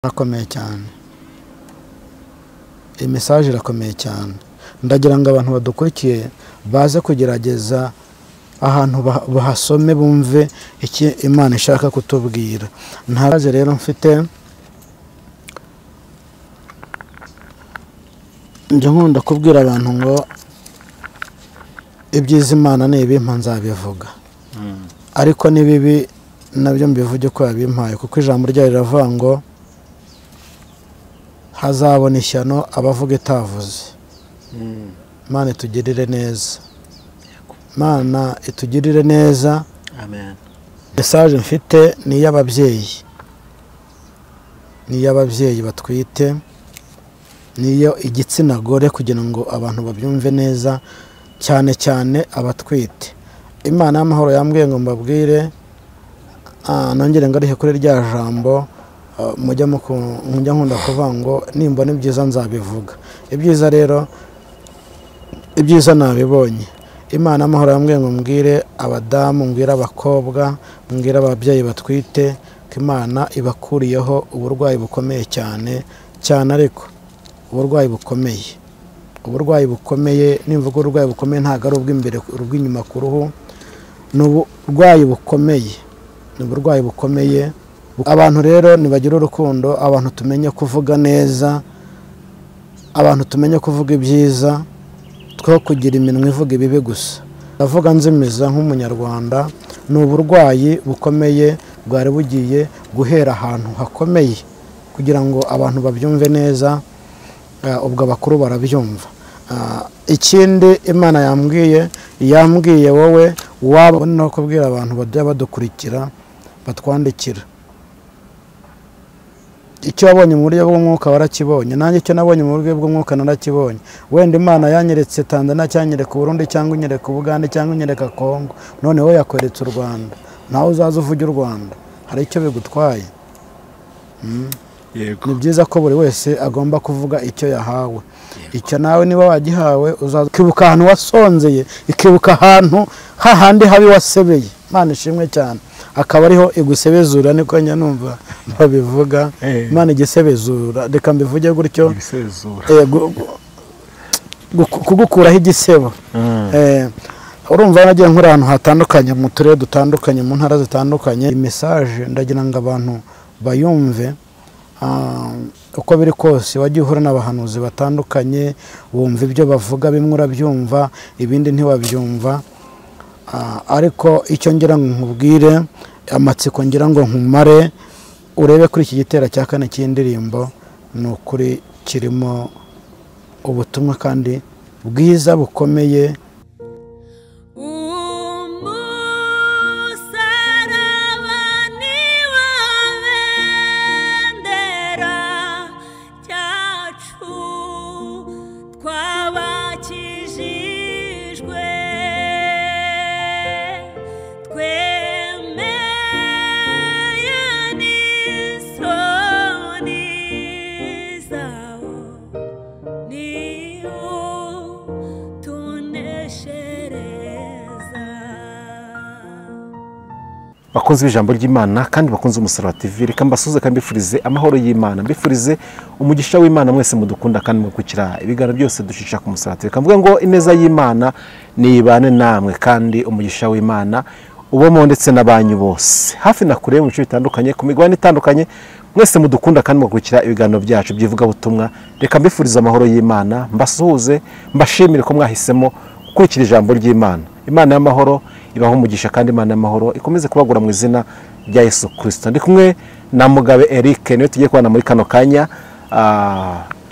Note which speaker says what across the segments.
Speaker 1: Irakomeye cyane, iyi message irakomeye cyane. Ndagira ngo abantu badukurikiye baze kugerageza ahantu bahasome bumve iki Imana ishaka kutubwira. Ntaraje rero mfite, njya nkunda kubwira abantu ngo ibyiza Imana ni ibimpa nzabivuga, ariko n'ibibi nabyo mbivuge ko yabimpaye, kuko ijambo ryayo riravuga ngo hazabona ishyano abavuga itavuze. Imana itugirire neza, Imana itugirire neza.
Speaker 2: Amen.
Speaker 1: Message mfite ni iy'ababyeyi, ni iy'ababyeyi batwite, niyo igitsina gore, kugira ngo abantu babyumve neza, cyane cyane abatwite. Imana y'amahoro yambwiye ngo mbabwire, nongere ngarihe kuri rya jambo mujya nkunda kuvuga ngo nimbona ibyiza nzabivuga. Ibyiza rero, ibyiza nabibonye. Imana y'amahoro yambwiye ngo mbwire abadamu, mbwire abakobwa, mbwire ababyeyi batwite ko Imana ibakuriyeho uburwayi bukomeye cyane cyane, ariko uburwayi bukomeye, uburwayi bukomeye. Nimvuga uburwayi bukomeye ntabwo ari ubw'imbere, ubw'inyuma ku ruhu, ni uburwayi bukomeye, ni uburwayi bukomeye. Abantu rero nibagira urukundo, abantu tumenye kuvuga neza, abantu tumenye kuvuga ibyiza, two kugira iminwa ivuga ibibi gusa. Ndavuga nzimiza nk'umunyarwanda, ni uburwayi bukomeye bwari bugiye guhera ahantu hakomeye, kugira ngo abantu babyumve neza. Ubwo abakuru barabyumva. Ikindi Imana yambwiye, yambwiye wowe waba no kubwira abantu bajya badukurikira, batwandikira, icyo wabonye mu buryo bw'umwuka warakibonye, nanjye icyo nabonye mu buryo bw'umwuka narakibonye. Wenda Imana yanyeretse Tanzania, cyanyereka Burundi, cyangwa inyereka Ubugande, cyangwa inyereka Kongo, none wowe yakweretse u Rwanda, nawe uzaza uvuge u Rwanda, hari icyo bigutwaye?
Speaker 2: Yego.
Speaker 1: Ni byiza ko buri wese agomba kuvuga icyo yahawe. Icyo nawe niba wagihawe uzaza ukibuka ahantu wasonzeye, ikibuka ahantu hahandi habi wasebeye. Imana ishimwe cyane, akaba ariho igusebezura, niko njya numva babivuga. Imana igisebezura, reka mbivuge gutyo, kugukuraho igisebo. Urumva nagiye nkura ahantu hatandukanye, mu turere dutandukanye, mu ntara zitandukanye. Message ndagira ngo abantu bayumve. Uko biri kose wagiye uhura n'abahanuzi batandukanye, wumva ibyo bavuga, bimwe urabyumva, ibindi ntiwabyumva. Ariko icyo ngira ngo nkubwire, amatsiko ngira ngo nkumare, urebe kuri iki gitera cya kane cy'indirimbo, ni ukuri kirimo ubutumwa kandi bwiza bukomeye.
Speaker 2: Bakunze ijambo ry'Imana kandi bakunze Umusaraba TV, reka mbasuze kandi mbifurize amahoro y'Imana, mbifurize umugisha w'Imana mwese mudukunda kandi mukurikira ibiganiro byose dushisha ku Musaraba TV. Reka mvuge ngo ineza y'Imana nibane namwe kandi umugisha w'Imana ubamo ndetse n'abanyu bose hafi na kure mu bice bitandukanye, ku migabane itandukanye, mwese mudukunda kandi mukurikira ibiganiro byacu by'ivugabutumwa. Reka mbifurize amahoro y'Imana, mbasuhuze, mbashimire ko mwahisemo gukurikira ijambo ry'Imana. Imana y'amahoro ibaho umugisha kandi Imana y'amahoro ikomeze kubagura mu izina rya Yesu Kristo. Ndi kumwe na Mugabe Eric, niwe tugiye kubana muri kano kanya.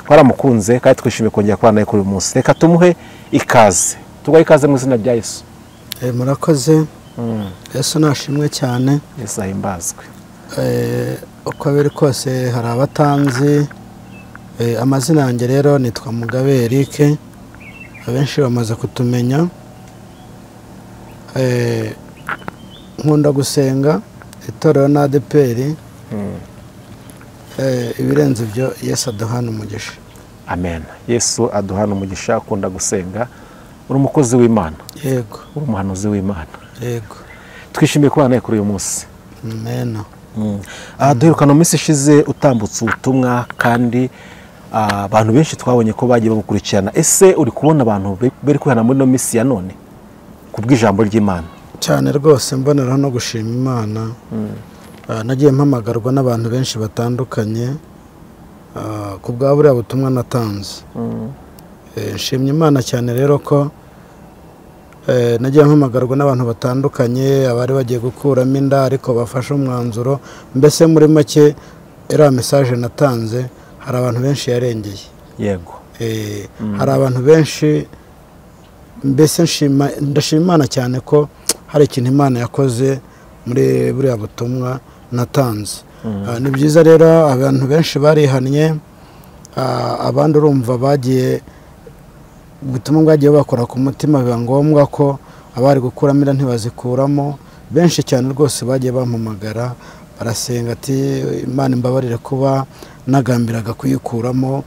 Speaker 2: Twaramukunze kandi twishimiye kongera kubana nawe kuri uyu munsi. Reka tumuhe ikaze, tugahe ikaze mu izina rya Yesu.
Speaker 1: Murakoze. Yesu nashimwe cyane,
Speaker 2: Yesu ahimbazwe.
Speaker 1: Uko biri kose hari abatanzi. Amazina yanjye rero nitwa Mugabe Eric, abenshi bamaze kutumenya. Nkunda gusenga, itorero na ADEPR. Ibirenze ibyo Yesu aduhana umugisha.
Speaker 2: Amen. Yesu aduhana umugisha. Akunda gusenga, uri umukozi w'Imana.
Speaker 1: Yego.
Speaker 2: Uri umuhanuzi w'Imana.
Speaker 1: Yego.
Speaker 2: Twishimiye kubana nawe kuri uyu munsi.
Speaker 1: Amen.
Speaker 2: Duherukana mu minsi ishize utambutse ubutumwa kandi abantu benshi twabonye ko bagiye babukurikirana. Ese uri kubona abantu bari kwihana muri ino minsi ya none ku bw'ijambo ry'Imana?
Speaker 1: Cyane rwose, mboneraho no gushima Imana. Nagiye mpamagarwa n'abantu benshi batandukanye ku bwa buriya butumwa natanze. Nshimye Imana cyane rero ko nagiye mpamagarwa n'abantu batandukanye, abari bagiye gukuramo inda ariko bafashe umwanzuro. Mbese muri make iriya message natanze hari abantu benshi yarengeye.
Speaker 2: Yego.
Speaker 1: Hari abantu benshi, mbese ndashima Imana cyane ko hari ikintu Imana yakoze muri buriya butumwa natanze. Ni byiza rero, abantu benshi barihannye, abandi urumva bagiye ubutumwa bwagiye bakora ku mutima, biba ngombwa ko abari gukuramo inda ntibazikuramo. Benshi cyane rwose bagiye bampamagara barasenga ati Imana imbabarire kuba nagambiraga kuyikuramo.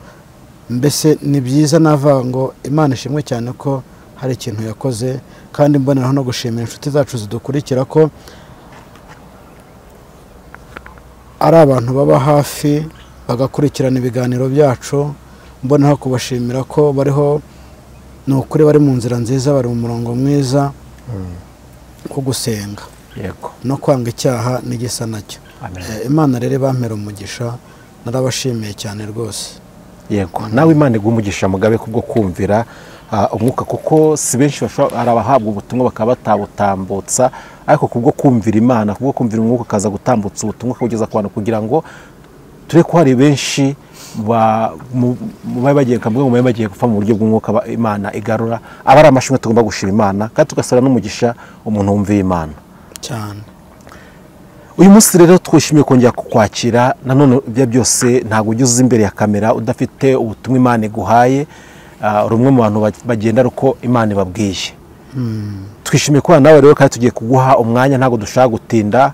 Speaker 1: Mbese ni byiza, navuga ngo Imana ishimwe cyane ko hari ikintu yakoze. Kandi mboneraho no gushimira inshuti zacu zidukurikira ko ari abantu baba hafi bagakurikirana ibiganiro byacu. Mboneraho kubashimira ko bariho, ni ukuri bari mu nzira nziza, bari mu murongo mwiza wo gusenga.
Speaker 2: Yego.
Speaker 1: No kwanga icyaha n'igisa nacyo. Imana rero bampera umugisha, narabashimiye cyane rwose.
Speaker 2: Yego, nawe Imana iguhe umugisha Mugabe kubwo kumvira umwuka, kuko si benshi hari abahabwa ubutumwa bakaba batabutambutsa, ariko kubwo kumvira Imana, kubwo kumvira umwuka akaza gutambutsa ubutumwa akabugeza ku bantu, kugira ngo ture ko hari benshi bagiye bagiye gupfa mu buryo bw'umwuka Imana igarura. Aba ari amashimwe tugomba gushima Imana kandi tugasaba n'umugisha umuntu wumviye Imana
Speaker 1: cyane.
Speaker 2: Uyu munsi rero twishimiye kongera kukwakira nanone. Ibyo byose ntabwo ujya uza imbere ya kamera udafite ubutumwa Imana iguhaye. Uri umwe mu bantu bagenda uko Imana ibabwiye. Twishimiye kubana nawe rero kandi tugiye kuguha umwanya, ntabwo dushaka gutinda,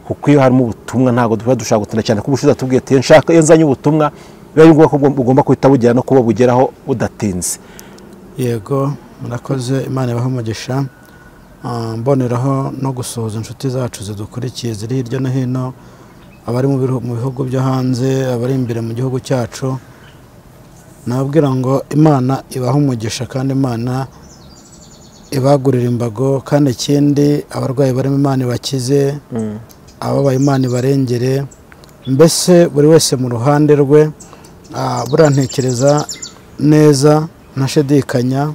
Speaker 2: kuko iyo harimo ubutumwa ntabwo tuba dushaka gutinda cyane. Kuko ubushize tubwiye ati nshaka iyo nzanye ubutumwa biba ari ngombwa ko ugomba guhita bugera no kuba bugeraho budatinze.
Speaker 1: Yego, murakoze, Imana ibahe umugisha. Mboneraho no gusuhuza inshuti zacu zidukurikiye ziri hirya no hino, abari mu bihugu byo hanze, abari imbere mu gihugu cyacu. Nababwira ngo Imana ibahe umugisha kandi Imana ibagurira imbago, kandi ikindi abarwayi barimo Imana ibakize, ababaye Imana ibarengere. Mbese buri wese mu ruhande rwe, buriya ntekereza neza ntashidikanya.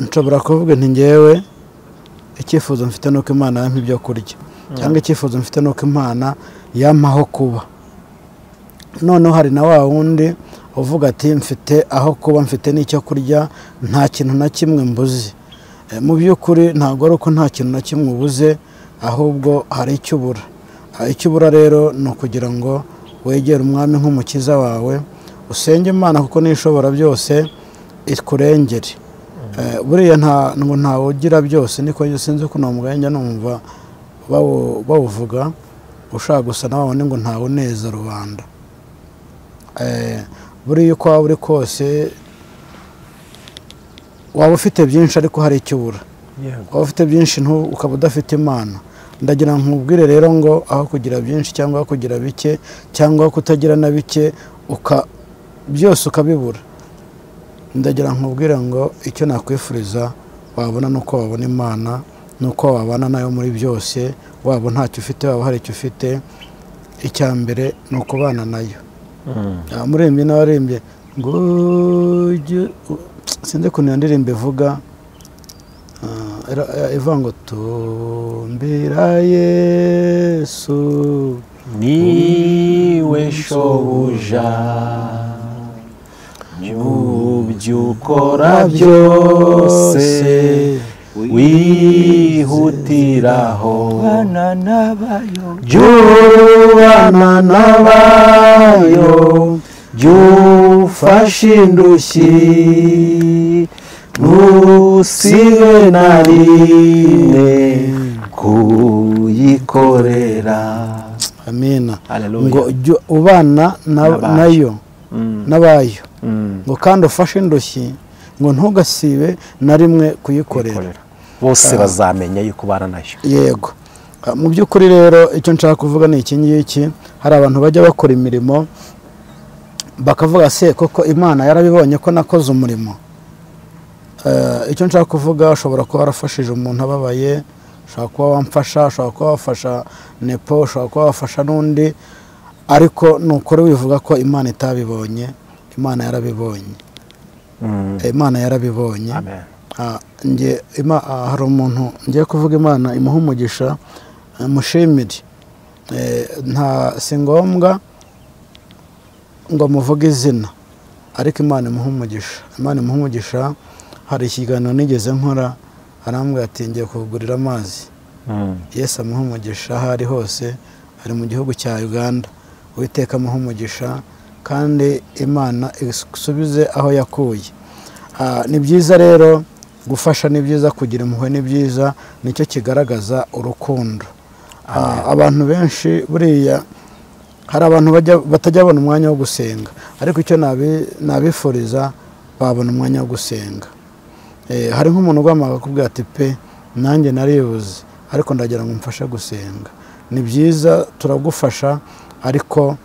Speaker 1: Nshobora kuvuga nti ngewe icyifuzo mfite nuko Imana yampa ibyo kurya, cyangwa icyifuzo mfite nuko Imana yampa aho kuba. Noneho hari na wa wundi uvuga ati mfite aho kuba, mfite n'icyo kurya, nta kintu na kimwe mbuze. Mu by'ukuri ntabwo ari uko nta kintu na kimwe ubuze, ahubwo hari icyo ubura. Icyo ubura rero ni ukugira ngo wegere umwami nk'umukiza wawe, usenge Imana kuko niyo ishobora byose, ikurengere. Buriya ngo ntawe ugira byose, niko sinzi ko namuganya numva bawuvuga, ushaka gusa na wabone ngo ntawe uneza rubanda. Buriya uko waba uri kose, waba ufite byinshi ariko hari icyo ubura. Waba ufite byinshi ukaba udafite Imana. Ndagira nkubwire rero ngo aho kugira byinshi cyangwa aho kugira bike cyangwa aho kutagira na bike, byose ukabibura. Ndagira nkubwire ngo icyo nakwifuriza wabona nuko wabona Imana, nuko wabana nayo muri byose, waba ntacyo ufite, waba hari icyo ufite. Icya mbere ni ukubana nayo. Umuririmbyi n'abaririmbye ngo sinzi ukuntu iyo ndirimbo ivuga, ivuga ngo tumbira Yesu
Speaker 2: niwe shobuja mu byo ukora byose wihutiraho, jyubana n'abayo, jyufashe indushyi, ntusibe na rimwe kuyikorera.
Speaker 1: Amina. Ngo ubana nayo n'abayo, ngo kandi ufashe indushyi, ngo ntugasibe na rimwe kuyikorera.
Speaker 2: Bose bazamenya yuko ubana nayo.
Speaker 1: Yego. Mu by'ukuri rero icyo nshaka kuvuga ni iki ngiki, hari abantu bajya bakora imirimo bakavuga se koko Imana yarabibonye ko nakoze umurimo. Icyo nshaka kuvuga, ushobora kuba warafashije umuntu ababaye, ushobora kuba wamfasha, ushobora kuba wafasha Nepo, ushobora kuba wafasha n'undi, ariko nukuri wivuga ko Imana itabibonye. Imana yarabibonye. Imana yarabibonye.
Speaker 2: Amen.
Speaker 1: Hari umuntu ngiye kuvuga, Imana imuha umugisha, mushimire. Nta si ngombwa ngo muvuge izina, ariko Imana imuha umugisha. Imana imuha umugisha. Hari ikiganiro nigeze nkora, arambwira ati ngiye kugurira amazi. Yesu amuha umugisha aho ari hose, ari mu gihugu cya Uganda. Uwiteka amuha umugisha, kandi Imana isubize aho yakuye. Ni byiza rero gufasha, ni byiza kugira impuhwe, ni byiza, nicyo kigaragaza urukundo. Abantu benshi buriya hari abantu batajya babona umwanya wo gusenga, ariko icyo nabifuriza babona umwanya wo gusenga. Hari nk'umuntu ugomba akakubwira ati pe nanjye naribuze, ariko ndagira ngo umfashe gusenga. Ni byiza turagufasha, ariko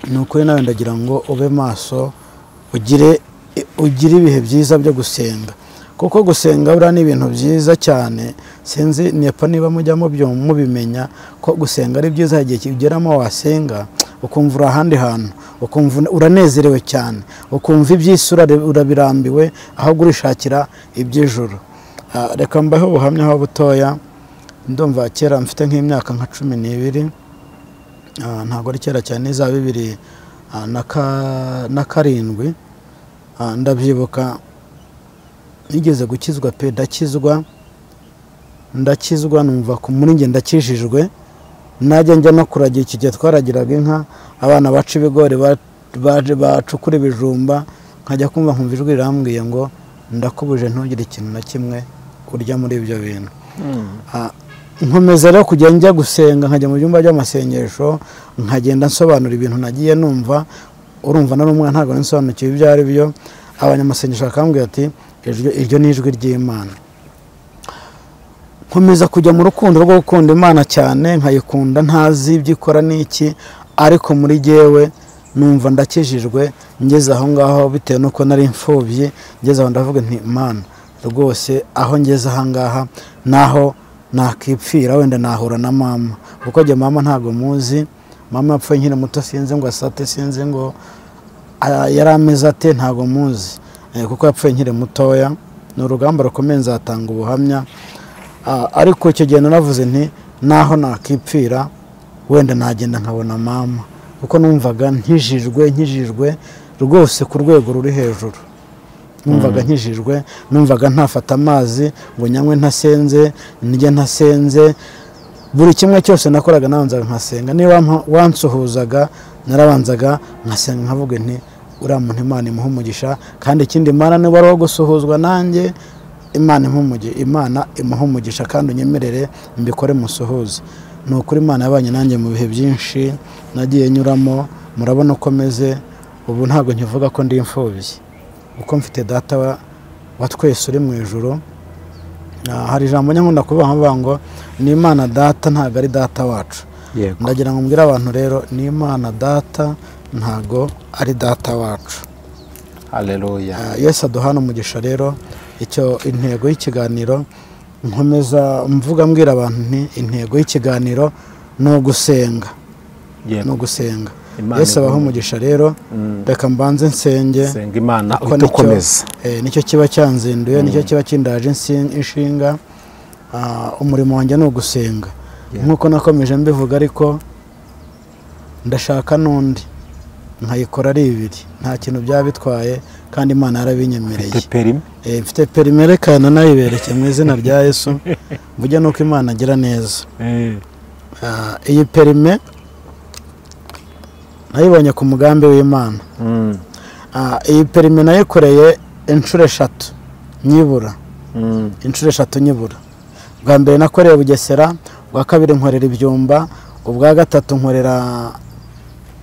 Speaker 1: ni ukuri nawe ndagira ngo ube maso, ugire ibihe byiza byo gusenga, kuko gusenga buriya ni ibintu byiza cyane. Sinzi Nepo niba mujya mubimenya ko gusenga ari byiza. Igihe kigeramo wasenga ukumva uri ahandi hantu, ukumva uranezerewe cyane, ukumva iby'isi urabirambiwe, ahubwo urishakira iby'ijuru. Reka mbahe ubuhamya aho butoya. Ndumva kera mfite nk'imyaka nka 12, ntabwo ari kera cyane, za 2007, ndabyibuka nigeze gukizwa pe, ndakizwa numva muri njye ndakijijwe. Najya njya no kuragira, iki gihe twaragiraga inka, abana baca ibigori, bacukura ibijumba, nkajya kumva nkumva ijwi rirambwiye ngo ndakubuje ntugire ikintu na kimwe urya muri ibyo bintu. Nkomeza rero kujya njya gusenga, nkajya mu byumba by'amasengesho, nkagenda nsobanura ibintu nagiye numva. Urumva nari umwana ntabwo nsobanukiwe ibyo ari byo. Abanyamasengesho bakambwira ati iryo ni ijwi ry'Imana. Nkomeza kujya mu rukundo rwo gukunda Imana cyane, nkayikunda ntazi ibyo ikora n'iki, ariko muri jyewe numva ndakijijwe. Ngeze aho ngaho bitewe n'uko nari imfubyi, ngeze aho ndavuga nti Imana rwose aho ngeze aha ngaha naho nakipfira, wenda nahura na mama, kuko jye mama ntabwo muzi. Mama yapfuye nkiri muto, sinzi ngo asate, sinzi ngo yari ameze ate, ntabwo muzi, kuko yapfuye nkiri mutoya. Ni urugamba rukomeye, nzatanga ubuhamya. Ariko icyo gihe naravuze nti naho nakipfira wenda nagenda nkabona mama, kuko numvaga nkijijwe rwose ku rwego ruri hejuru. Numvaga nkijijwe, numvaga ntafata amazi ngo nyanywe ntasenze, ndye ntasenze, buri kimwe cyose nakoraga nabanzaga nkasenga. Niba wansuhuzaga narabanzaga nkasenga, nkavuga nti uriya muntu Imana imuha umugisha, kandi ikindi Imana niba ari uwo gusuhuzwa nanjye Imana imuha umugisha, kandi unyemerere mbikore musuhuze. Ni ukuri Imana yabanye nanjye mu bihe byinshi nagiye nyuramo, murabona uko meze ubu. Ntabwo nkivuga ko ndi imfubyi, kuko mfite data wa twese uri mu ijuru. Hari ijambo nkunda kuvuga ngo ni Imana data, ntabwo ari data wacu. Ndagira ngo mbwire abantu rero, ni Imana data, ntabwo ari data wacu.
Speaker 2: Haleluya.
Speaker 1: Yesu aduhana umugisha. Rero icyo intego y'ikiganiro, nkomeza mvuga mbwira abantu nti intego y'ikiganiro ni ugusenga. Ni ugusenga. Yesu abaha umugisha. Rero reka mbanze nsenge.
Speaker 2: Senga Imana udukomeza.
Speaker 1: Nicyo kiba cyanzinduye, nicyo kiba kindaje inshinga. Umurimo wanjye ni ugusenga. Nkuko nakomeje mbivuga, ariko ndashaka n'undi nkayikora ari ibiri, nta kintu byaba bitwaye, kandi Imana yarabinyemereye. Mfite perime, reka nayibereke mu izina rya Yesu, mvuge nuko Imana agira neza. Iyi perime nayibonye ku mugambi w'Imana. Iyi perime nayikoreye inshuro 3 nyibura. Inshuro 3 nyibura. Bwa mbere nakoreye Bugesera, ubwa kabiri nkorera Ibyumba, ubwa gatatu nkorera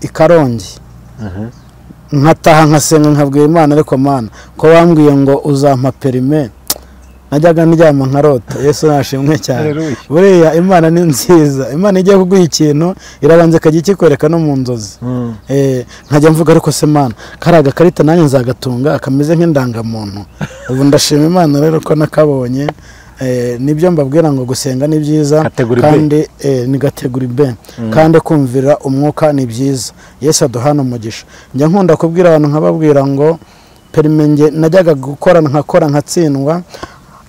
Speaker 1: i Karongi. Nkataha nkasenga nkabwira Imana, ariko Mana ko wambwiye ngo uzampa perime, Najyaga ndyama nkarota. Yesu nashimwe cyane. Buriya Imana ni nziza. Imana igiye kuguha ikintu irabanza ikajya ikikwereka no mu nzozi. Nkajya mvuga ariko se Mana, kari agakarita nanjye nzagatunga akameze nk'indangamuntu. Ubu ndashima Imana rero ko nakabonye. Nibyo mbabwira ngo gusenga ni byiza kandi ni category B, kandi kumvira umwuka ni byiza. Yesu aduhana umugisha. Njya nkunda kubwira abantu nkababwira ngo perime nge najyaga gukora nkakora nkatsindwa,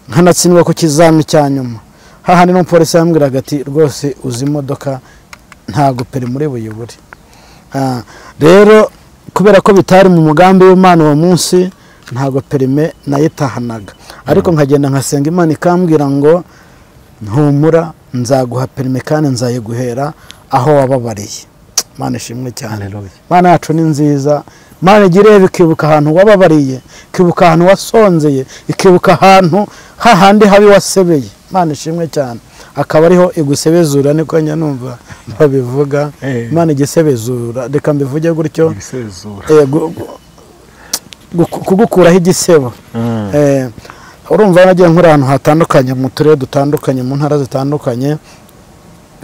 Speaker 1: nkanatsindwa ku kizami cya nyuma. Hahandi n'umupolisi yambwiraga ati rwose uzi imodoka ntago perime muri buyibure. Rero kubera ko bitari mu mugambi w'Imana uwo munsi ntago perime nayitahanaga, ariko nkagenda nkasenga Imana ikambwira ngo ntumura nzaguha perime kandi nzayiguhera aho wababariye. Imana ishimwe cyane. Imana yacu ni nziza. Imana igirebe ikibuka ahantu wababariye, ikibuka ahantu wasonzeye, ikibuka ahantu hahandi habi wasebeye. Imana ishimwe cyane. Akaba ariho igusebezura, niko njya numva babivuga. Imana igisebezura, reka mbivuge gutyo, kugukuraho igisebo. Urumva nagiye nkora ahantu hatandukanye, mu turere dutandukanye, mu ntara zitandukanye,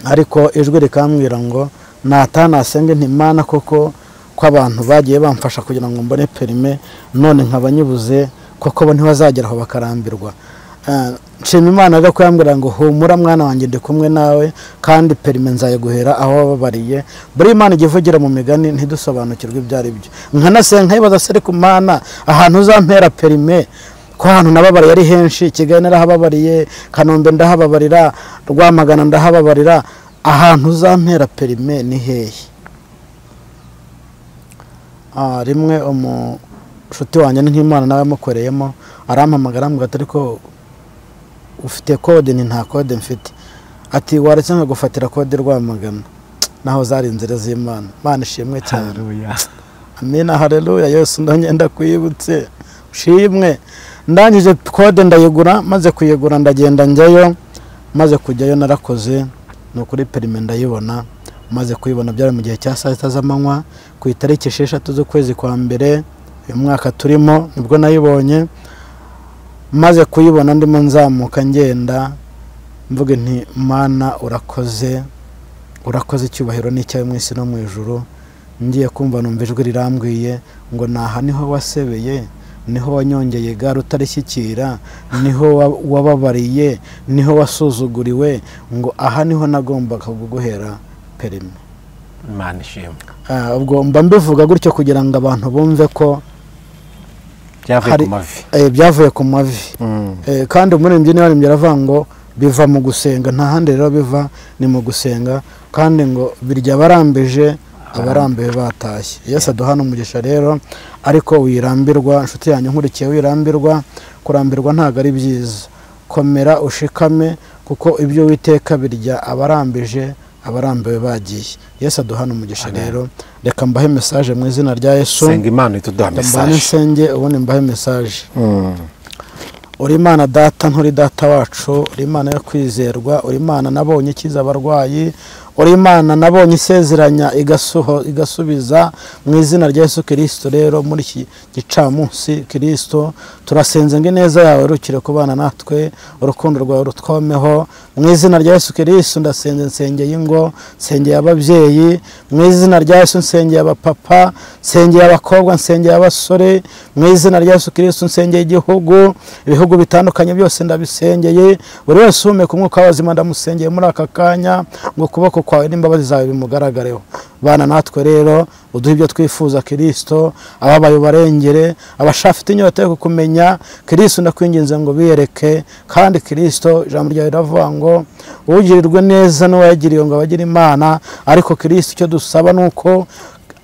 Speaker 1: ariko ijwi rikambwira ngo natasenge nti Imana koko ko abantu bagiye bamfasha kugira ngo mbone perime none nkaba nyibuze, koko bo ntibazagera aho bakarambirwa. Nshima Imana rero ko yambwira ngo humura mwana wanjye ndi kumwe nawe kandi perime nzayiguhera aho wababariye. Buri Imana igivugira mu migani ntidusobanukirwe ibyo ari byo. Nkanasenga nkayibaza se ariko Mana ahantu uzampera perime ko ahantu nababariye ari henshi, Kigali narahababariye, Kanombe ndahababarira, Rwamagana ndahababarira, ahantu uzampera perime ni hehe? Rimwe umushuti wanjye nk'Imana nawe amukoreyemo arampamagara ambwira ati ariko ufite kode? Ni nta kode mfite. Ati waretse nkagufatira kode Rwamagana. Naho zari inzira z'Imana. Imana ishimwe cyane. Amina, haleluya. Yesu ndongenda kwibutse ushimwe. Ndangije kode ndayigura, maze kuyigura ndagenda njyayo, maze kujyayo narakoze no kuri perime ndayibona. Maze kuyibona byari mu gihe cya saa 6 z'amanywa ku itariki 6 z'ukwezi kwa mbere uyu mwaka turimo, nibwo nayibonye. Maze kuyibona ndimo nzamuka ngenda mvuga nti Mana urakoze, urakoze, icyubahiro n'icyawe mu isi no mu ijuru. Ngiye kumva numva ijwi rirambwiye ngo naha niho wasebeye, niho wanyongeye igare utarishyikira, niho wababariye, niho wasuzuguriwe, ngo aha niho nagombaga kuguhera perime.
Speaker 2: Imana ishimwe.
Speaker 1: Ubwo mba mbivuga gutyo kugira ngo abantu bumve ko byavuye ku mavi. Kandi umuririmbyi niwe aririmbye aravuga ngo biva mu gusenga, nta handi rero biva, ni mu gusenga, kandi ngo birya abarambije abarambiwe batashye. Yesu aduhana umugisha rero, ariko wirambirwa inshuti yanyu nkurikiye, wirambirwa, kurambirwa ntago ari byiza. Komera ushikame, kuko ibyo witeka birya abarambije abarambiwe bagiye. Yesu aduhana umugisha rero. Reka mbahe message mu izina rya Yesu.
Speaker 2: Senga Imana ituduha message.
Speaker 1: Nsenge ubundi mbahe message. Uri Imana data, nturi data wacu, uri Imana yo kwizerwa, uri Imana nabonye ikiza abarwayi, uri Imana nabonye isezeranya igasubiza mu izina rya Yesu Kristo. Rero muri iki gicamunsi Kristo turasenze ngo ineza yawe rukire kubana natwe, urukundo rwawe rutwomeho mu izina rya Yesu Kristo. Ndasenze nsengeye ingo, nsengeye ababyeyi mu izina rya Yesu, nsengeye abapapa, nsengeye abakobwa, nsengeye abasore mu izina rya Yesu Kristo, nsengeye igihugu, ibihugu bitandukanye byose ndabisengeye. Buri wese uhumeka umwuka w'abazima ndamusengeye muri aka kanya ngo kuboko kwawe n'imbabazi zawe bimugaragareho. Bana natwe rero uduhe ibyo twifuza Kristo, ababaye barengere, abashafite inyota yo kukumenya Kristo ndakwinginze ngo biyereke. Kandi Kristo ijambo ryawe riravuga ngo ugirirwe neza n'uwayagiriye ngo abagire Imana, ariko Kristo icyo dusaba nuko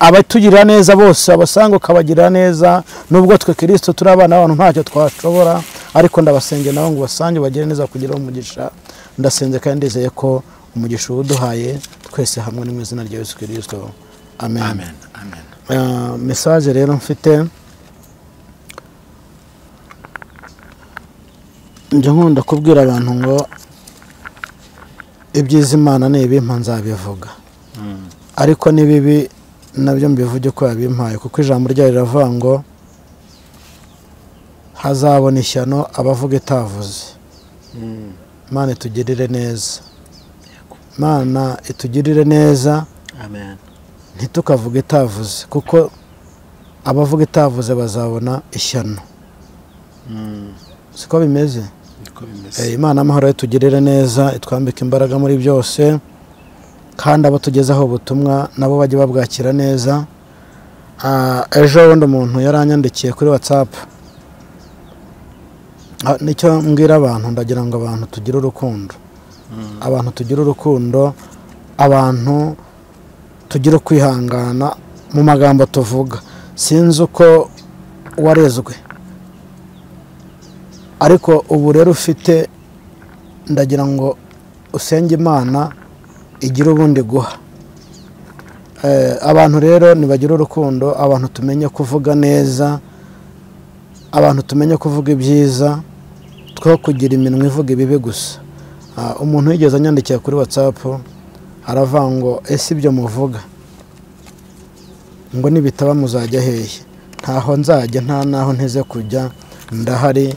Speaker 1: abatugirira neza bose abasanga ukabagirira neza, nubwo twe Kristo turi abana b'abantu ntacyo twashobora, ariko ndabasenge nabo ngo basange bagire neza kugira umugisha. Ndasenze kandi ndizeye ko umugisha uduhaye twese hamwe mu izina rya Yesu Kristo. Amen.
Speaker 2: Amen. Amen.
Speaker 1: Message rero mfite, njya nkunda kubwira abantu ngo ibyiza Imana ni ibimpa nzabivuga, ariko n'ibibi nabyo mbivuge ko yabimpaye, kuko ijambo ryayo riravuga ngo Hazabona ishyano abavuga itavuze. Imana itugirire neza. Imana itugirire neza.
Speaker 2: Amen.
Speaker 1: Ntitukavuge itavuze, kuko abavuga itavuze bazabona ishyano. Siko bimeze?
Speaker 2: Niko bimeze.
Speaker 1: Imana amahoro itugirire neza, itwambike imbaraga muri byose, kandi abo tugezaho ubutumwa nabo bajye babwakira neza. Ejo bundi umuntu yaranyandikiye kuri WhatsApp. Nicyo mbwira abantu, ndagira ngo abantu tugire urukundo. Abantu tugire urukundo, abantu tugire kwihangana mu magambo tuvuga. Sinzi uko warezwe, ariko ubu rero ufite, ndagira ngo usenge Imana igire ubundi guha. Abantu rero nibagira urukundo, abantu tumenye kuvuga neza, abantu tumenye kuvuga ibyiza, two kugira iminwa ivuga ibibi gusa. Umuntu yigeze anyandikiye kuri WhatsApp aravuga ngo ese ibyo muvuga ngo nibitaba muzajya hehe? Ntaho nzajya, nta naho nteze kujya, ndahari.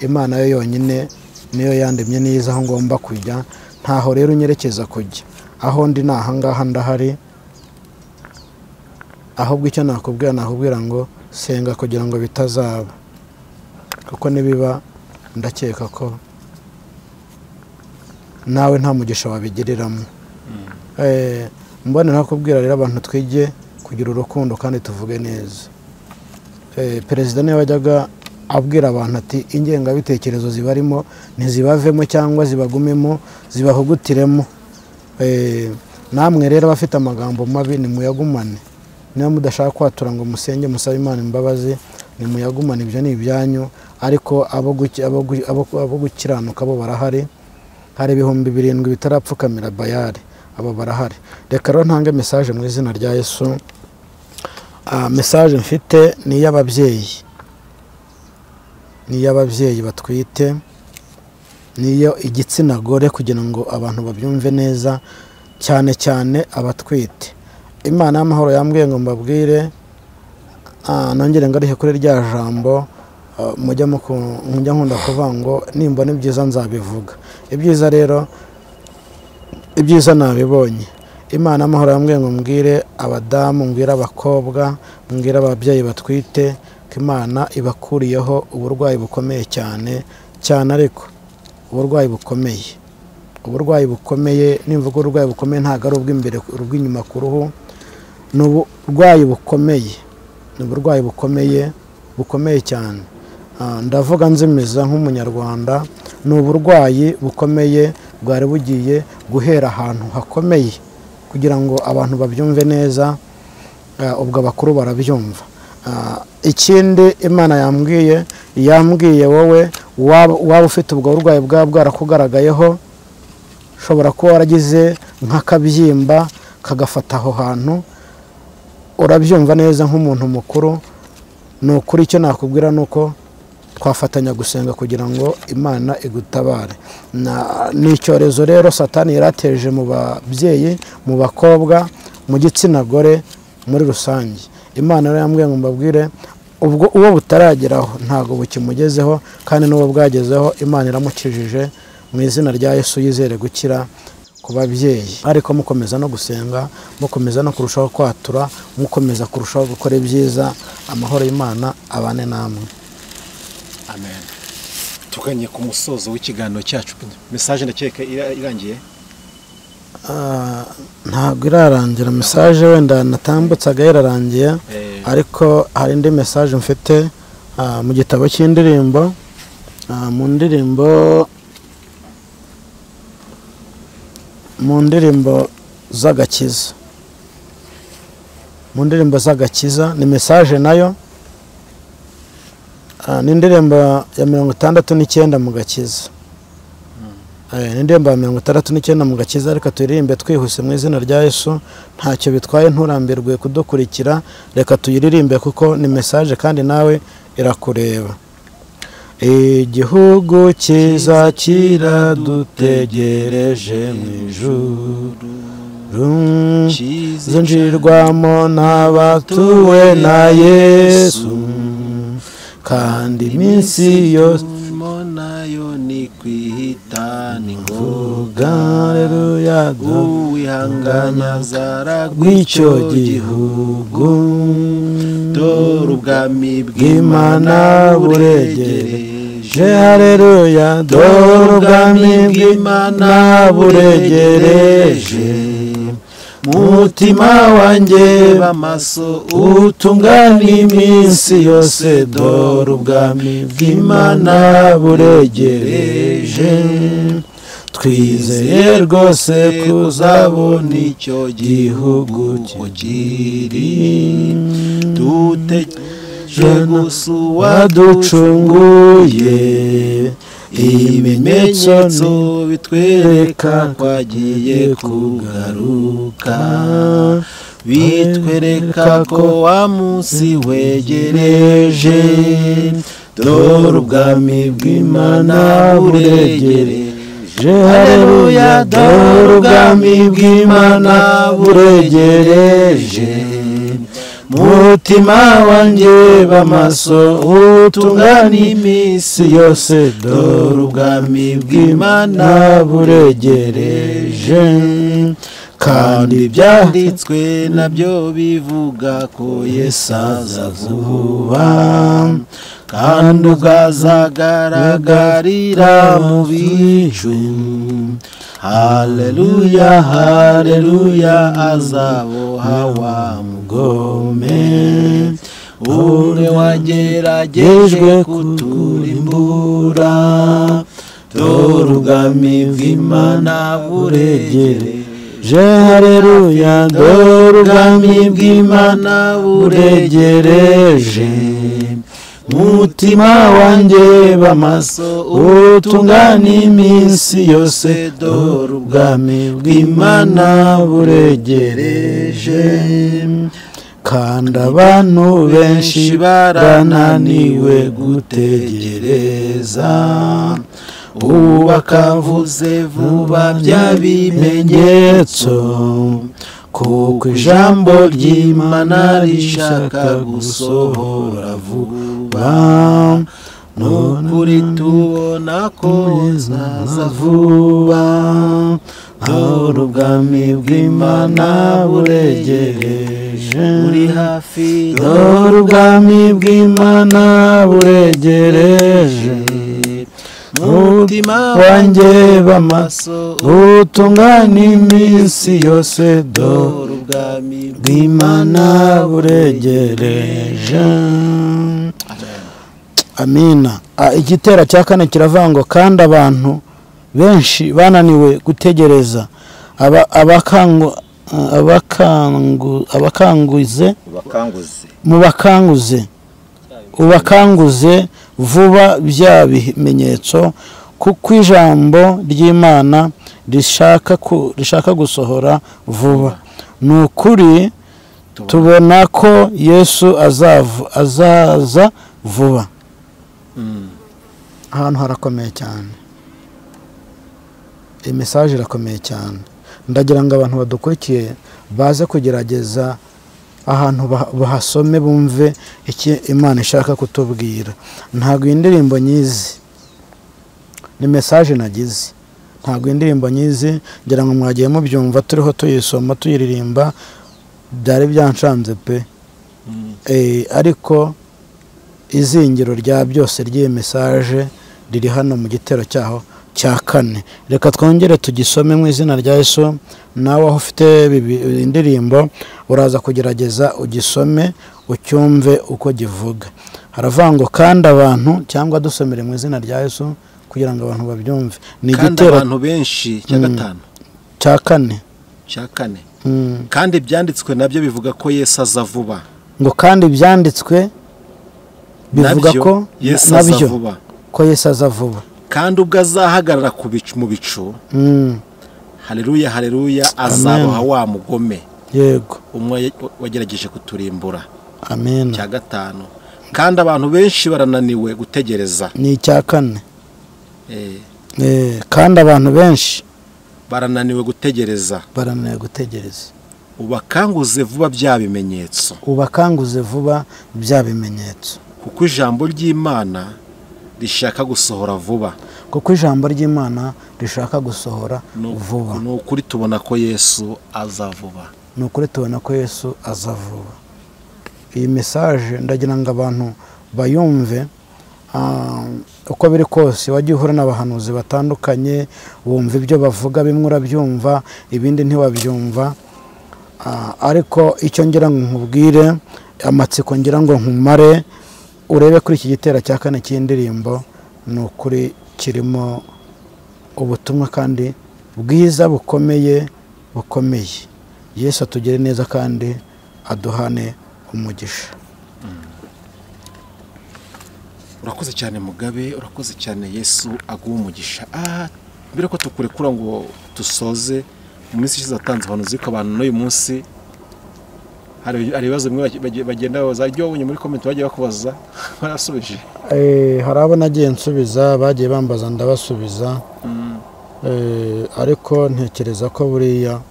Speaker 1: Imana yo yonyine niyo yandemye neza aho ngomba kujya, ntaho rero unyerekeza kujya. Aho ndi ni ahangaha, ndahari. Ahubwo icyo nakubwira ngo senga kugira ngo bitazaba, kuko nibiba ndakeka ko nawe nta mugisha wabigiriramo. Mbone nakubwira rero abantu twige kugira urukundo kandi tuvuge neza. Perezida niwe wajyaga abwira abantu ati ingengabitekerezo zibarimo ntizibavemo cyangwa zibagumemo, zibahugutiremo. Namwe rero abafite amagambo mabi nimuyagumane. Niba mudashaka kwatura ngo musenge musabe Imana imbabazi, nimuyagumane, ibyo ni ibyanyu. Ariko abo gukiranuka bo barahari. Hari 7,000 bitarapfukamira Bayali, abo barahari. Reka rero ntange message mu izina rya Yesu. Message mfite ni iy'ababyeyi, ni iy'ababyeyi batwite, niyo igitsina gore, kugira ngo abantu babyumve neza, cyane cyane abatwite. Imana y'amahoro yambwiye ngo mbabwire, nongere ngaruke kuri rya jambo mujya nkunda kuvuga ngo nimbona ibyiza nzabivuga. Ibyiza rero, ibyiza nabibonye. Imana y'amahoro yambwiye ngo mbwire abadamu, mbwire abakobwa, mbwire ababyeyi batwite ko Imana ibakuriyeho uburwayi bukomeye cyane cyane, ariko uburwayi bukomeye, uburwayi bukomeye. Nimvuga uburwayi bukomeye ntabwo ari ubw'imbere, ubw'inyuma ku ruhu, ni uburwayi bukomeye, ni uburwayi bukomeye, bukomeye cyane. Ndavuga nzimiza nk'umunyarwanda, ni uburwayi bukomeye bwari bugiye guhera ahantu hakomeye, kugira ngo abantu babyumve neza. Ubwo abakuru barabyumva. Ikindi Imana yambwiye wowe waba ufite ubwo burwayi bwaba bwarakugaragayeho, ushobora kuba waragize nk'akabyimba kagafata aho hantu, urabyumva neza nk'umuntu mukuru. Ni ukuri icyo nakubwira nuko twafatanya gusenga kugira ngo Imana igutabare. Ni icyorezo rero Satani yarateje mu babyeyi, mu bakobwa, mu gitsina gore muri rusange. Imana rero yambwiye ngo mbabwire, ubwo uwo butarageraho ntago bukimugezeho, kandi n'uwo bwagezeho Imana iramukijije mu izina rya Yesu. Yizere gukira ku babyeyi, ariko mukomeza no gusenga, mukomeza no kurushaho kwatura, mukomeza kurushaho gukora ibyiza. Amahoro y'Imana abane namwe.
Speaker 2: Amen. Tukanye ku musozo w'ikiganiro cyacu. Message ndakeka irangiye?
Speaker 1: Ntabwo irarangira. Message wenda natambutsaga yararangiye, ariko hari indi message mfite mu gitabo cy'indirimbo, mu ndirimbo z'agakiza. Mu ndirimbo z'agakiza ni message nayo, ni indirimbo ya 69 mu gakiza. Ni indirimbo ya 69 mu gakiza. Reka tuyiririmbe twihuse mu izina rya Yesu. Ntacyo bitwaye, nturambirwe kudukurikira. Reka tuyiririmbe kuko ni message kandi nawe irakureba. Igihugu cyiza kiradutegereje mu ijuru, zinjirwamo n'abatuwe na Yesu, Kandi iminsi yose
Speaker 3: nayo ni kwihita ni ngoga.
Speaker 1: Haleluya,
Speaker 3: uwihangana
Speaker 1: rw'icyo gihugu.
Speaker 3: Dore ubwami
Speaker 1: bw'Imana buregereje. Haleluya, dore ubwami bw'Imana buregereje. Mutima wanjye
Speaker 3: b'amaso
Speaker 1: utungana iminsi yose, dore ubwami bw'Imana buregereje. Twizeye rwose kuzabona
Speaker 3: icyo
Speaker 1: gihugu
Speaker 3: kiri, dutegereje gusa
Speaker 1: waducunguye.
Speaker 3: Ibimenyetso bitwereka ko agiye kugaruka, bitwereka ko wa munsi wegereje.
Speaker 1: Dore ubwami bw'Imana buregereje. Haleluya, dore ubwami bw'Imana buregereje. Mutima wanjye b'amaso utungana iminsi yose, dore ubwami bw'Imana buregereje. Kandi
Speaker 3: ibyanditswe nabyo bivuga ko Yesu aza
Speaker 1: vuba,
Speaker 3: kandi ubwo azagaragarira mu bicu. Haleluya, haleluya, azaboha wa mugome, umwe wageragejwe kuturimbura. Dore ubwami bw'Imana buregereje.
Speaker 1: Haleluya, dore ubwami bw'Imana buregereje. Mutima wanjye b'amaso utungana iminsi yose, dore ubwami bw'Imana buregereje. Kandi abantu benshi barananiwe gutegereza, ubu bakavuze vuba bya bimenyetso, kuko ijambo ry'Imana rishaka gusohora vuba.
Speaker 3: Nukuri tubona ko azaza
Speaker 1: vuba, dore ubwami bw'Imana buregereje.
Speaker 3: Uri hafi,
Speaker 1: dore ubwami bw'Imana buregereje.
Speaker 3: Mutima
Speaker 1: wanjye b'amaso utungana iminsi yose, dore
Speaker 3: ubwami
Speaker 1: bw'Imana buregereje. Amina. Igitero cya kane kiravuga ngo kandi abantu benshi bananiwe gutegereza, abakanguze mubakanguze ubakanguze vuba bya bimenyetso, kuko ijambo ry'Imana rishaka gusohora vuba. Ni ukuri tubona ko Yesu azaza vuba. Ahantu harakomeye cyane, iyi message irakomeye cyane. Ndagira ngo abantu badukurikiye baze kugerageza ahantu bahasome bumve iki Imana ishaka kutubwira. Ntabwo indirimbo nyizi, ni message nagize. Ntabwo indirimbo nyizi, ngira ngo mwagiye mubyumva turiho tuyisoma tuyiririmba, byari byanshanze pe. Ariko izingiro rya byose ry'iyi message riri hano mu gitero cyaho cya kane. Reka twongere tugisome mu izina rya Yesu. Nawe aho ufite indirimbo uraza kugerageza ugisome ucyumve uko givuga. Haravuga ngo kandi abantu, cyangwa dusomere mu izina rya Yesu kugira ngo abantu babyumve. Ni
Speaker 3: igitero abantu benshi cya gatanu,
Speaker 1: cya kane,
Speaker 3: cya kane. Kandi ibyanditswe nabyo bivuga ko Yesu aza vuba.
Speaker 1: Ngo kandi ibyanditswe bivuga ko
Speaker 3: Yesu aza vuba,
Speaker 1: ko Yesu aza vuba.
Speaker 3: Kandi ubwo azahagarara mu bicu, haleluya, haleluya, azaboha wa mugome,
Speaker 1: yego,
Speaker 3: umwe wagerageje kuturimbura.
Speaker 1: Amen.
Speaker 3: Cya gatanu, kandi abantu benshi barananiwe gutegereza.
Speaker 1: Ni icya kane. Kandi abantu benshi
Speaker 3: barananiwe gutegereza,
Speaker 1: barananiwe gutegereza.
Speaker 3: Ubakanguze vuba bya bimenyetso,
Speaker 1: ubakanguze vuba bya bimenyetso,
Speaker 3: Kuko ijambo ry'Imana rishaka gusohora vuba.
Speaker 1: Kuko ijambo ry'Imana rishaka gusohora vuba.
Speaker 3: Ni ukuri tubona ko Yesu aza vuba.
Speaker 1: Ni ukuri tubona ko Yesu aza vuba. Iyi message ndagira ngo abantu bayumve. Uko biri kose wagiye uhura n'abahanuzi batandukanye, wumva ibyo bavuga bimwe urabyumva ibindi ntiwabyumva, ariko icyo ngira ngo nkubwire, amatsiko ngira ngo nkumare, urebe kuri iki gitera cya kane cy'indirimbo, ni ukuri kirimo ubutumwa kandi bwiza bukomeye bukomeye. Yesu atugire neza kandi aduhane umugisha.
Speaker 3: Urakoze cyane Mugabe, urakoze cyane, Yesu aguhe umugisha. Mbere ko tukurekura ngo dusoze, mu minsi ishize watanze ubuhanuzi ko abantu n'uyu munsi hari ibibazo bimwe bagenda babaza, ibyo wabonye muri comment bagiye bakubaza barasubije.
Speaker 1: Hari abo nagiye nsubiza, bagiye bambaza ndabasubiza. Ariko ntekereza ko buriya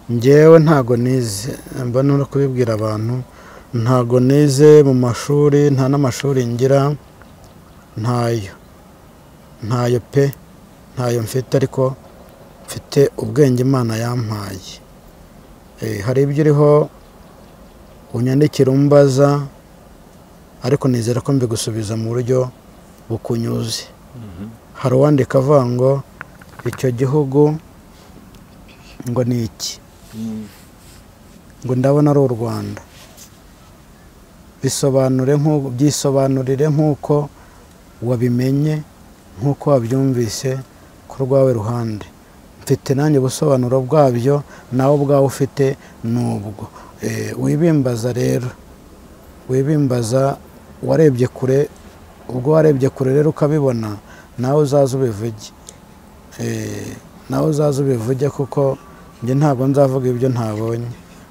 Speaker 1: njyewe ntago nize, mbona no kubibwira abantu, ntago nize mu mashuri, nta n'amashuri ngira, ntayo pe, ntayo mfite, ariko mfite ubwenge Imana yampaye. Hari ibyo uriho unyandikira umbaza, ariko nizera ko mbigusubiza mu buryo bukunyuze. Hari uwandika avuga ngo icyo gihugu ngo ni iki, ngo ndabona ari u Rwanda. Bisobanure nk'uko byisobanurire nk'uko wabimenye, nk'uko wabyumvise ku rwawe ruhande. Mfite nanjye ubusobanuro bwabyo, nawe ubwawe ufite nubwo. Wibimbaza rero, wibimbaza, warebye kure, ubwo warebye kure rero ukabibona, nawe uzaze ubivuge. Nawe uzaze ubivuge, kuko njye ntabwo nzavuga ibyo ntabonye.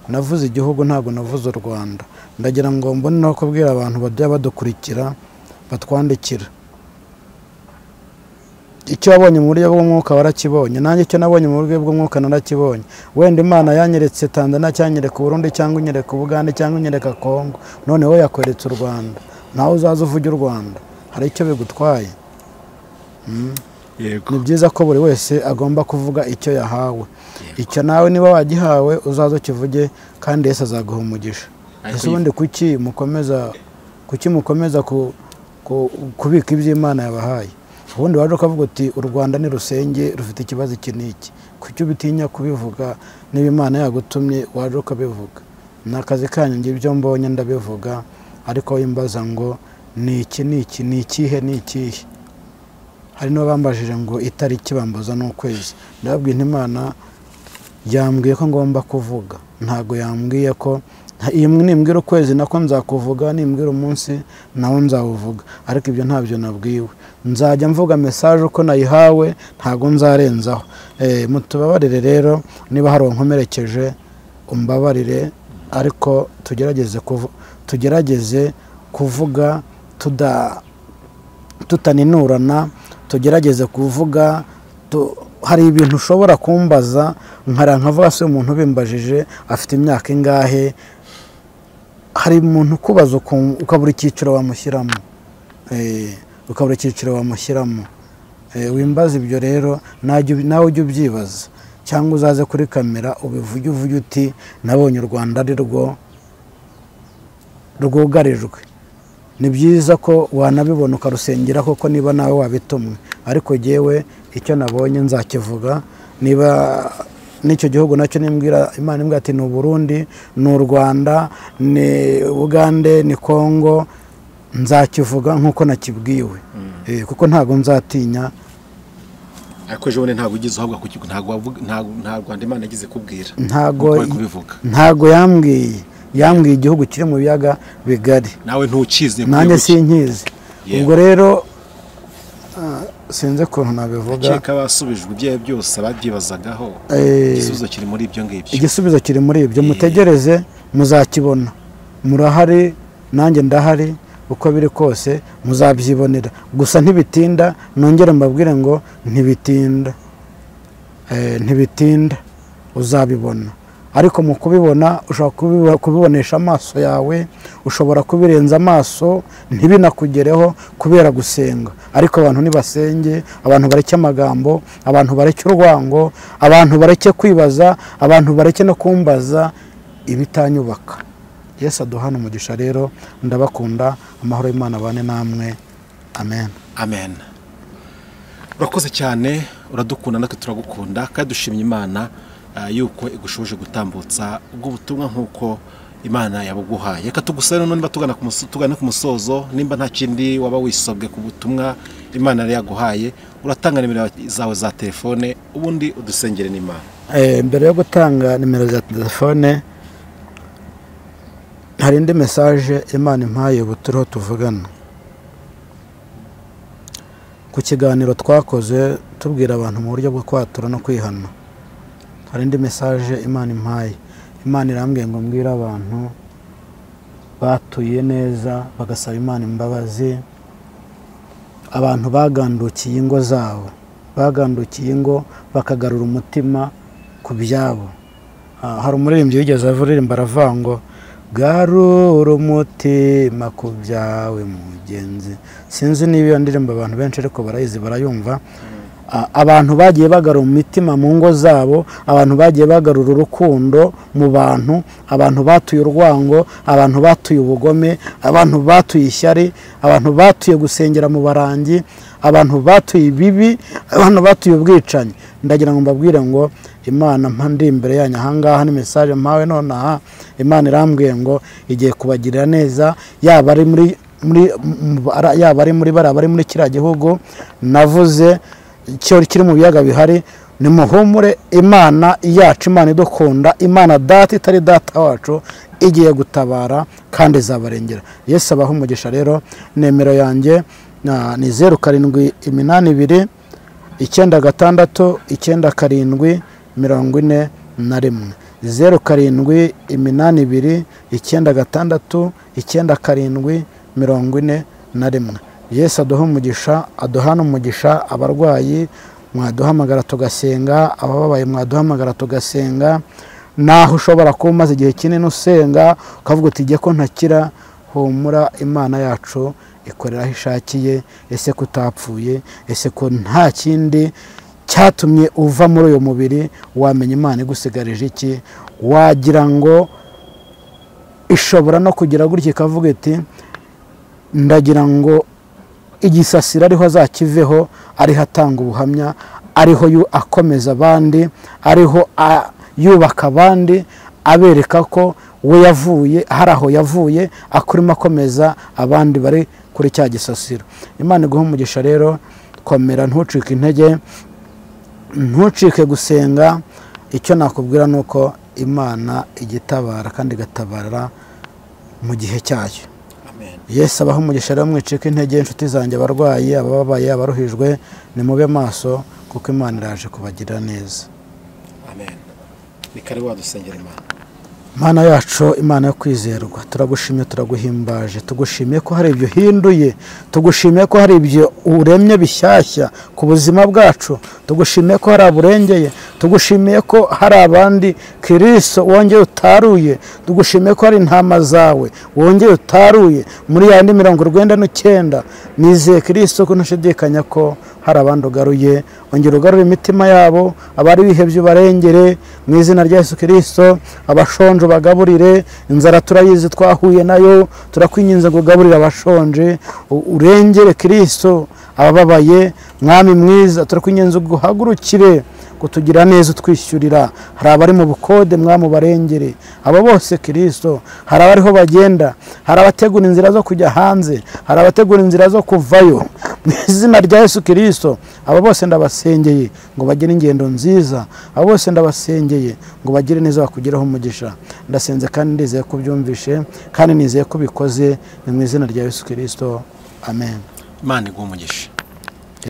Speaker 1: Navuze igihugu, ntabwo navuze u Rwanda. Ndagira ngo mbone no kubwira abantu bajya badukurikira, batwandikira. Icyo wabonye mu buryo bw'umwuka warakibonye, nanjye icyo nabonye mu buryo bw'umwuka narakibonye. Wenda Imana yanyeretse Tanzania, cyanyereka Burundi, cyangwa inyereka Ubugande, cyangwa inyereka Kongo, none wowe yakweretse u Rwanda, nawe uzaze uvuge u Rwanda, hari icyo bigutwaye?
Speaker 3: Yego.
Speaker 1: Ni byiza ko buri wese agomba kuvuga icyo yahawe. Icyo nawe niba wagihawe uzaze ukivuge, kandi Yesu azaguha umugisha. Ese ubundi kuki mukomeza kubika iby'Imana yabahaye? Ubundi waje ukavuga uti u Rwanda ni rusenge rufite ikibazo iki n'iki, kuki ubitinya kubivuga? Niba Imana yagutumye waje ukabivuga. Ni akazi kanyu, njye ibyo mbonye ndabivuga, ariko wimbaza ngo ni iki ni iki, ni ikihe ni ikihe. Hari n'abambajije ngo itariki, bambaza n'ukwezi. Ndababwira Imana yambwiye ko ngomba kuvuga, ntago yambwiye ko nimbwira ukwezi nako nzakuvuga, nimbwira umunsi nawo nzawuvuga, ariko ibyo ntabyo nabwiwe. Nzajya mvuga message uko nayihawe, ntago nzarenzaho. Mutubabarire rero, niba hari uwankomerekeje umbabarire, ariko tugerageze kuvuga tutaninurana, tugerageze kuvuga. Hari ibintu ushobora kumbaza nkavuga se umuntu ubimbajije afite imyaka ingahe? Hari umuntu ukubaza ukabura icyiciro wamushyiramo, ukabura icyiciro wamushyiramo. Wimbaza ibyo rero, nawe ujye ubyibaza, cyangwa uzaze kuri kamera ubivuge, uvuge uti nabonye u Rwanda ari rwo rwugarijwe. Ni byiza ko wanabibona ukarusengera koko niba nawe wabitumwe, ariko jyewe icyo nabonye nzakivuga. Niba n'icyo gihugu nacyo nimbwira Imana imbwira ati ni Burundi, ni u Rwanda, ni Ugande, ni Kongo, nzakivuga nkuko nakibwiwe. Kuko ntago nzatinya.
Speaker 3: Ariko ejo bundi ntabwo ugize uhabwa ku kigo, ntabwo nta Rwanda Imana yagize kubwira,
Speaker 1: ntago yambwiye igihugu kiri mu biyaga bigari,
Speaker 3: nawe ntukizi,
Speaker 1: nanjye sinkizi. Ubwo rero sinzi ukuntu nabivuga.
Speaker 3: Akeka basubijwe ibyo byose babyibazagaho, igisubizo kiri muri ibyo ngibyo.
Speaker 1: Igisubizo kiri muri ibyo, mutegereze muzakibona. Murahari, nanjye ndahari, uko biri kose muzabyibonera. Gusa ntibitinda, nongere mbabwire ngo ntibitinda, ntibitinda, uzabibona. Ariko mu kubibona ushobora kubibonesha amaso yawe, ushobora kubirenza amaso ntibinakugereho kubera gusenga. Ariko abantu nibasenge, abantu bareke amagambo, abantu bareke urwango, abantu bareke kwibaza, abantu bareke no kumbaza ibitanyubaka. Yesu aduhana umugisha rero, ndabakunda, amahoro y'Imana abane namwe. Amen.
Speaker 3: Amen. Urakoze cyane, uradukunda natwe turagukunda, kandi dushimye Imana yuko igushoje gutambutsa ubwo butumwa nkuko Imana yabuguhaye. Reka tugusabe none niba tugana ku musozo, nimba nta kindi waba wisobwe ku butumwa Imana yari yaguhaye, uratanga nimero zawe za telefone ubundi udusengere n'Imana.
Speaker 1: Mbere yo gutanga nimero za telefone, hari indi message Imana impaye ubu turiho tuvugana. Ku kiganiro twakoze tubwira abantu mu buryo bwo kwatura no kwihana, hari indi message Imana impaye. Imana irambwiye ngo mbwire abantu batuye neza bagasaba Imana imbabazi, abantu bagandukiye ingo zabo, bagandukiye ingo bakagarura umutima ku byabo. Hari umuririmbyi wigeze avuririmba aravuga ngo garura umutima ku byawe mugenzi. Sinzi niba iyo ndirimbo abantu benshi ariko barayizi barayumva. Abantu bagiye bagarura imitima mu ngo zabo, abantu bagiye bagarura urukundo mu bantu, abantu batuye urwango, abantu batuye ubugome, abantu batuye ishyari, abantu batuye gusengera mu barangi, abantu batuye ibibi, abantu batuye ubwicanyi. Ndagira ngo mbabwire ngo Imana mpa ndi imbere yanyu ahangaha, ni message mpawe nonaha. Imana irambwiye ngo igiye kubagirira neza, yaba ari muri yaba ari muri bara bari muri kiriya gihugu navuze cyo kiri mu biyaga bihari. Nimuhumure, Imana yacu, Imana idukunda, Imana data itari data wacu, igiye gutabara kandi izabarengera. Yesu abahe umugisha. Rero nimero yanjye ni 0782 96 97 41, 0782 96 97 41. Yesu aduhe umugisha, aduhane umugisha. Abarwayi mwaduhamagara tugasenga, abababaye mwaduhamagara tugasenga. Naho ushobora kuba umaze igihe kinini usenga ukavuga uti jye ko ntakira, humura, Imana yacu ikorera aho ishakiye. Ese ko utapfuye, ese ko nta kindi cyatumye uva muri uyu mubiri, wamenya Imana igusigarije iki? Wagira ngo ishobora no kugira gutya ikavuga iti ndagira ngo igisasira ariho azakiveho, ariho atanga ubuhamya, ariho akomeza abandi, ariho yubaka abandi, abereka ko we yavuye, hari aho yavuye, akurimo akomeza abandi bari kuri cya gisasiro. Imana iguhe umugisha rero, komera, ntucike intege, ntucike gusenga. Icyo nakubwira nuko Imana igitabara kandi igatabara mu gihe cyayo. Yesu abahe umugisha rero, mwicike intege inshuti zanjye, abarwayi, abababaye, abaruhijwe, nimube maso kuko Imana iraje kubagirira neza.
Speaker 3: Amen. Ni kare wadusengera Imana.
Speaker 1: Mana yacu, Imana yo kwizerwa, turagushimye, turaguhimbaje, tugushimiye ko hari ibyo uhinduye, tugushimiye ko hari ibyo uremye bishyashya ku buzima bwacu, tugushimiye ko hari aburengeye, tugushimiye ko hari abandi Kristo wongeye utaruye, tugushimiye ko hari intama zawe wongeye utaruye muri yandi 99. Nizeye Kristo ko ntashidikanya ko hari abandi ugaruye, ongera ugarure imitima yabo, abari bihebye ubarengere mu izina rya Yesu Kristo, abashonje bagaburire, inzara turayizi twahuye nayo, turakwinginze ngo ugaburire abashonje, urengere Kristo abababaye. Mwami mwiza, turakwinginze uguhagurukire kutugira neza utwishyurira. Hari abari mu bukode, Mwami ubarengere abo bose Kristo. Hari abariho bagenda, hari abategura inzira zo kujya hanze, hari abategura inzira zo kuvayo. Mu izina rya Yesu Kristo, abo bose ndabasengeye ngo bagire ingendo nziza, abo bose ndabasengeye ngo bagire neza bakugiraho umugisha. Ndasenze kandi ndizeye ko byumvishe, kandi nizeye ko bikoze, ni mu izina rya Yesu Kristo. Amen.
Speaker 3: Imana iguhe umugisha.